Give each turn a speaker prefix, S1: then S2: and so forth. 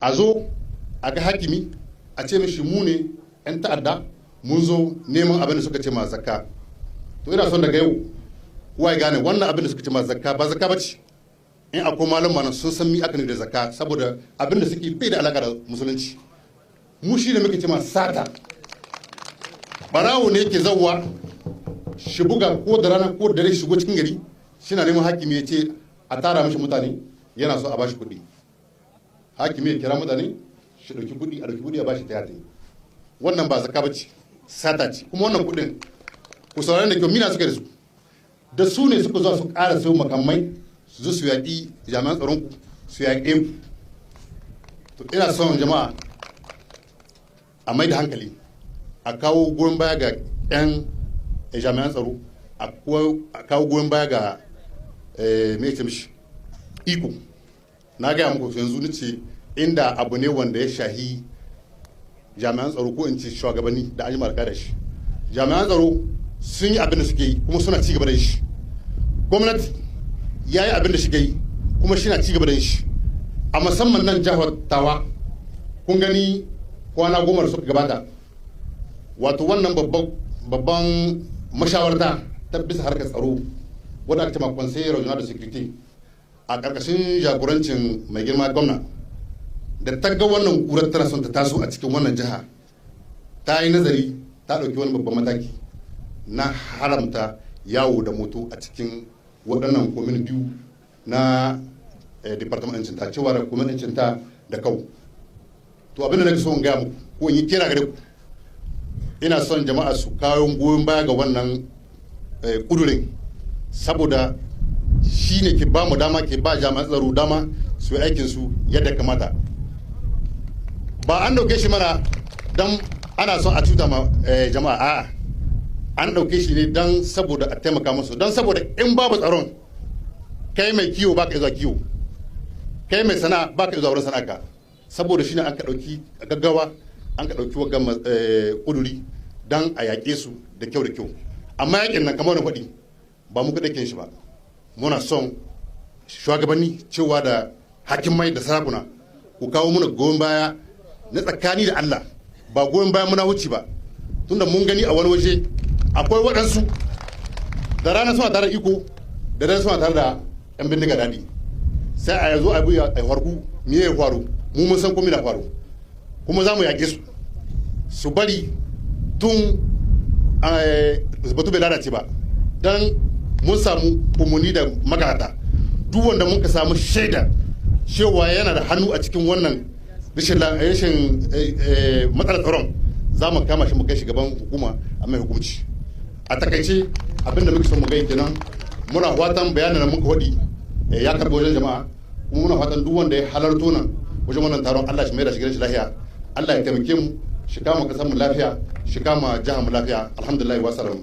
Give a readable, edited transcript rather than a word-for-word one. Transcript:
S1: A zo a ga hakimi a ce mishi mu ne 'yan ta'adda, mun zo neman abin da suka ce ma zakka. To ina son daga yau kowa ya gane wannan abin da suka ce ma zakka ba zakka ba ce. In akwai malum nan sun san mi aka ne da zakka, saboda abin da suke bai da alaka da musulunci. Mu shi ne muke ce ma sata. Barawo ne yake zawwa shi buga ko da rana ko da dare, shigo cikin gari shi na neman hakimi, ya ce a tara mishi mutane, yana so a bashi kuɗi. Hakimi ya kira mutane, shi ɗauki kuɗi, a ɗauki kuɗi a bashi ta yata. Wannan ba zakka bace, sata ce. Kuma wannan kuɗin, ku saurari da kyau, mina suka da su, da su ne suka zo su ƙara sayo makamai, su zo su yaƙi jami'an tsaron ku, su yaƙe ku. To ina son jama'a a mai da hankali, a kawo goyon baya ga 'yan jami'an tsaro, a kawo goyon baya ga me ce mishi iko. Na gaya muku yanzu, nace inda abu ne wanda ya shahi jami'an tsaro, ko in ce shugabanni, da an yi marka da shi. Jami'an tsaro sun yi abin da suke yi kuma suna ci gaba da shi. Gwamnati ya yi abin da shi yi kuma shi na ci gaba da shi. A musamman nan jihar Tawa, kun gani kwana 10 da suka gabata, wato wannan babban mashawarta ta bisa harkar tsaro wadda aka ce ma Conseil Régional de Sécurité, a ƙarƙashin jagorancin mai girma gwamna, da ta ga wannan ƙurar tana son ta taso a cikin wannan jiha, ta yi nazari, ta ɗauki wani babban mataki na haramta yawo da moto a cikin waɗannan commune biyu na département Cinta, cewa da commune Cinta da Kau. To abin da nake so in gaya muku, ko in yi kira gare ku, ina son jama'a su kawo goyon baya ga wannan kudurin, saboda shi ne ke ba mu dama, ke ba jami'an tsaro dama su yi aikin su yadda kamata. Ba an dauke shi mana don ana son a cuta ma jama'a, a'a, an dauke shi ne don saboda a taimaka musu, don saboda in babu tsaron, kai mai kiwo baka zuwa kiwo, kai mai sana'a baka zuwa wurin sana'a. Saboda shi ne an ka dauki gaggawa, an ka dauki waggan kuduri don a yaƙe su da kyau da kyau. Amma yaƙin nan, kamar wani faɗi, ba mu kaɗai shi ba. Muna son shugabanni, cewa da hakimai da sarakuna, ku kawo muna goyon baya na tsakani da Allah, ba goyon baya muna wuce ba. Tunda mun gani a wani waje akwai waɗansu da rana suna tare da iko, da dare suna tare da 'yan bindiga daɗi. Sai a yanzu abu ya farku, me ya faru? Mu mun san komai na faru, kuma za mu yaƙe su. Su bari tun batu bai lalace ba, don mun samu umarni da magata, duk wanda muka samu shaida cewa yana da hannu a cikin wannan rashin matsalar tsaron, za mu kama shi mu kai shi gaban hukuma a mai hukunci. A takaice, abinda muke son mu gai kenan. Muna fatan bayanin da muka faɗi ya karɓi wajen jama'a, kuma muna fatan duk wanda ya halarto nan wajen wannan taron, Allah shi mai da shi gidan shi lafiya. Allah ya taimake mu, shi kama kasar mu lafiya, shi kama jihar mu lafiya. Alhamdulillah, wa salam.